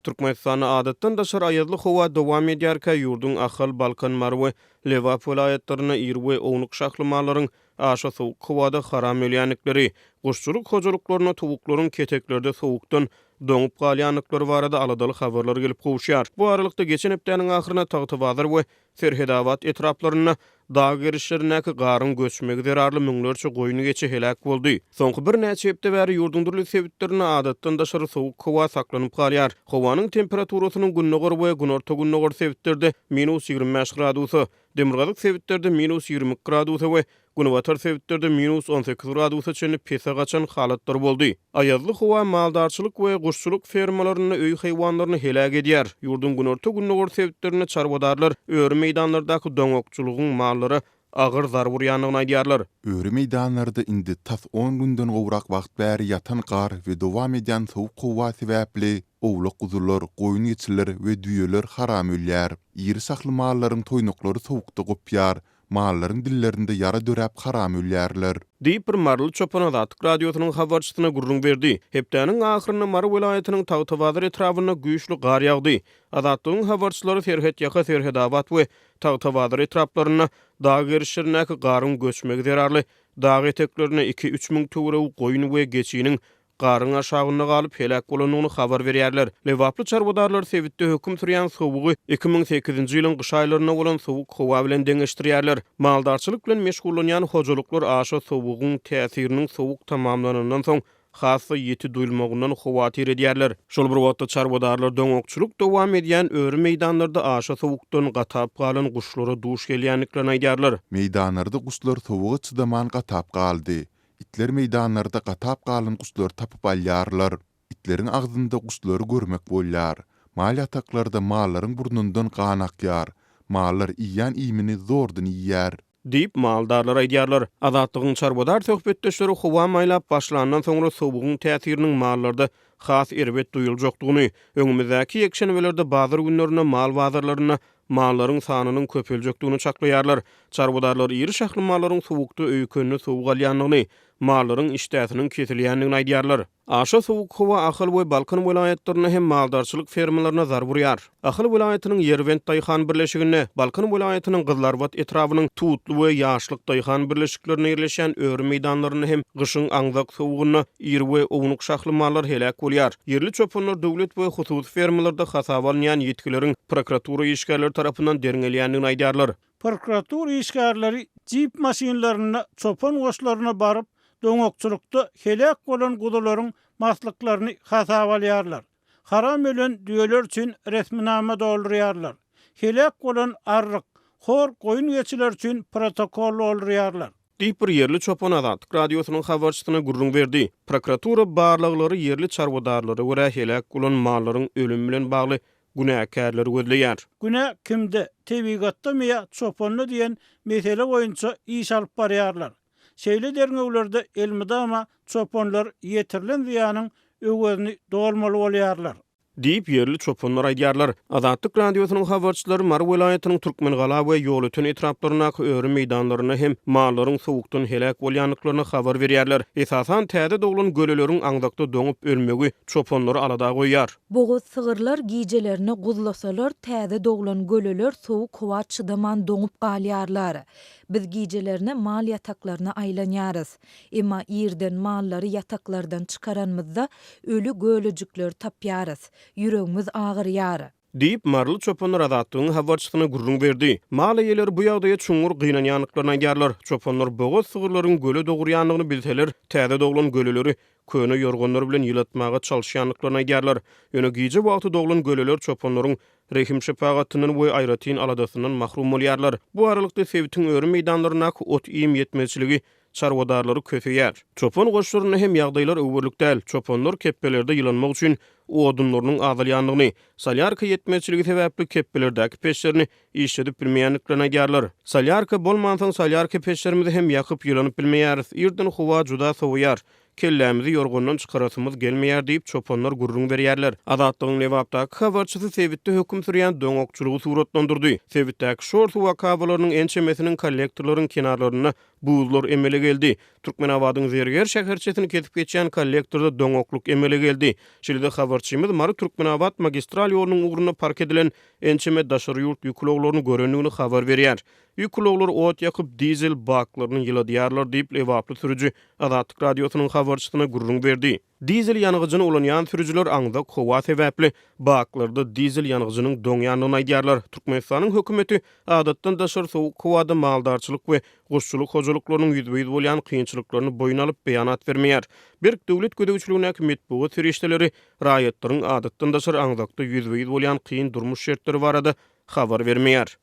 Türkmenistanda adatdan daşary aýazly howa dowam edýärkä, ýurduň Ahal, Balkan, Mary we Lebap welaýatlarynda iri we ownuk şahly mallaryň aşa sowuk howada haram ölýändikleri, guşçulyk hojalyklarynda towuklaryň keteklerde sowukdan doňup galýandyklary barada aladaly habarlar gelip gowuşýar. Bu aralykda, geçen hepdäniň ahyrynda Tagtabazar we Serhedabat etraplarynda dag gerişlerindäki garyň göçmegi zerarly müňlerçe goýun-geçi heläk boldy. Soňky birnäçe hepde bäri ýurduň dürli sebitlerinde adatdan daşary sowuk howa saklanyp galýar. Howanyň temperaturasynyň gündogar we günorta-gündogar sebitlerde minus 25 gradusa, demirgazyk sebitlerde minus 22 gradusa we Günbatar sebitlerde minus 18 gradusa çenli pese gaçan halatlar boldy. Aýazly howa maldarçylyk we guşçulyk fermalarynda öý haýwanlaryny heläk edýär. Ýurduň günorta-gündogar sebitlerinde çarwadarlar öri meýdanlardaky doňakçylygyň mallara agyr zarba urýandygyny aýdýarlar. Öri meýdanlarda indi tas on günden gowrak wagt bäri ýatan gar we dowam edýän sowuk howa sebäpli owlak-guzular, goýun-geçiler we düýeler haram ölýär. Iri şahly mallaryň toýnaklary sowukda gopýar, Mallaryň dillerinde ýara döräp haram ölýärler. Diýip, bir maryly çopan Azatlyk Radiosynyň habarçysyna gürrüň berdi. Hepdäniň ahyrynda Mary welaýatynyň Tagtabazar etrabynda güýçli gar ýagdy. Azatlygyň habarçylary serhetýaka Serhedabat we Tagtabazar etraplarynda dag gerişlerindäki garyň göçmegi zerarly dag eteklerinde iki-üç müň töweregi goýun we geçiniň garyň aşagynda galyp heläk bolandygyny habar berýärler. Lebaply çarwadarlar sebitde höküm sürýän sowugy 2008-nji ýylyň gyş aýlarynda bolan sowuk howa bilen deňeşdirýärler. Maldarçylyk bilen meşgullanýan hojalyklar aşa sowugyň täsiriniň sowuk tamamlanandan soň has-da ýiti duýulmagyndan howatyr edýärler. Şol bir wagtda çarwadarlar doňakçylyk dowam edýän öri meýdanlarda aşa sowukdan gatap galan guşlara duş gelýändiklerini aýdýarlar. Meýdanlarda guşlar sowuga çydaman gatap galdy. Itler meýdanlarda gatap galan guşlary tapyp alýarlar. Itleriň agzynda guşlary görmek bolýar. Mal ýataklarda mallaryň burnundan gan akýar. Mallar iýýän iýmini zordan iýýär. Diýip, maldarlar aýdýarlar. Azatlygyň çarwadar söhbetdeşleri howa maýlap başlandan soňra sowugyň täsiriniň mallarda has erbet duýuljakdygyny, öňümizdäki ýekşenbelerde bazar günlerinde mal bazarlarynda mallaryň sanynyň köpeljekdigini çaklaýarlar. Çarwadarlar iri şahly mallaryň sowukda öýkenine sowuk alýandygyny, mallaryň işdäsiniň kesilýändigini aýdýarlar. Aşa sowuk howa Ahal we Balkan welaýatlarynda hem maldarçylyk fermalaryna zarba urýar. Ahal welaýatynyň Ýerbent daýhan birleşiginde, Balkan welaýatynyň Gyzylarbat etrabynyň Tutly we Ýaşlyk daýhan birleşiklerinde ýerleşýän öri meýdanlarynda hem gyşyň aňzak sowugynda Iri we ownuk şahly mallar heläk bolýar. Ýerli çopanlar döwlet we hususy fermalarda hasaba alynýan ýitgileriň prokuratura işgärleri tarapyndan derňelýändigini aýdýarlar. Prokuratura işgärleri jip maşynlarynda çopan goşlaryna baryp, doňakçylykda heläk bolan guzularyň maslyklaryny hasaba alýarlar. Haram ölen düýeler üçin resminama doldurýarlar. Heläk bolan arryk, hor goýun-geçiler üçin protokol doldurýarlar. Diýip, bir ýerli çopan Azatlyk Radiosynyň habarçysyna gürrüň berdi. Prokuratura barlaglary ýerli çarwadarlara görä heläk bolan mallaryň ölümi bilen bagly günäkärleri gözleýär. Günä kimde, tebigatdamy ýa çopanda diýen mesele boýunça iş alyp barýarlar. Şeýle derňewlerde elmydama çopanlar ýetirilen zyýanyň öwezini dolmaly bolýarlar. Diýip, ýerli çopanlar aýdýarlar. Azatlyk Radiosynyň habarçylary Mary welaýatynyň Türkmengala we Ýolöten etraplaryndaky öri meýdanlarynda hem mallaryň sowukdan heläk bolýandyklaryny habar berýärler. Esasan, täze doglan göleleriň aňzakda doňup ölmegi çopanlary alada goýýar. Bogaz sygyrlar gijelerine guzlasalar, täze doglan göleler sowuk howa çydaman doňup galýarlar. Biz gijelerine mal ýataklaryna aýlanýarys. Emma irden mallary ýataklardan çykaranymyzda, öli gölejikleri tapýarys. Ýüregimiz agyrýar. Diýip, maryly çopanlar Azatlygyň habarçysyna gürrüň berdi. Mal eýeleri bu ýagdaýa çuňňur gynanýandyklaryny aýdýarlar. Çopanlar bogaz sygyrlaryň göle dogurýandygyny bilseler, täze doglan göleleri köne ýorganlar bilen ýylatmaga çalyşýandyklaryny aýdýarlar. Ýöne gije wagty doglan göleler çopanlaryň rehim-şepagatyndan we aýratyn aladasyndan mahrum bolýarlar. Bu aralykda, sebitiň öri meýdanlaryndaky ot-iým ýetmezçiligi çarwadarlary köseýär. Çopan goşlarynda hem ýagdaýlar öwerlik däl. Çopanlar kepbelerde ýylanmak üçin odunlarynyň azalýandygyny, solýarka ýetmezçiligi sebäpli kepbelerdäki peçlerini işledip bilmeýändiklerini aýdýarlar. Solýarka bolmansoň solýarka peçlerimizi hem ýakyp ýylanyp bilmeýäris. Irden howa juda sowaýar. Kellämizi ýorgandan çykarasymyz gelmeýär diýip, çopanlar gürrüň berýärler. Azatlygyň Lebapdaky habarçysy sebitde höküm sürýän doňakçylygy suratlandyrdy. Sebitdäki şor suw akabalarynyň ençemesiniň kollektorlaryň kenarlarynda buzlar emele geldi. Türkmenabadyň Zerger şäherçesini kesip geçýän kollektorda doňaklyk emele geldi. Şeýle-de habarçymyz Mary-Türkmenabat magistral ýolunyň ugrunda park edilen ençeme daşary ýurt ýük ulaglaryny görendigini habar berýär. Ýük ulaglary ot ýakyp, dizel baklaryny ýyladýarlar diýip, lebaply sürüji Azatlyk Radiosynyň habarçysyna gürrüň berdi. Dizel ýangyjyny ulanýan sürüjiler aňzak howa sebäpli baklarda dizel ýangyjynyň doňýandygyny aýdýarlar. Türkmenistanyň hökümeti adatdan daşary sowuk howada maldarçylyk we guşçulyk hojalyklarynyň ýüzbe-ýüz bolýan kynçylyklaryny boýun alyp, beýanat bermeýär. Berk döwlet gözegçiligindäki metbugat serişdeleri raýatlaryň adatdan daşary aňzakda ýüzbe-ýüz bolýan kyn durmuş şertleri barada habar bermeýär.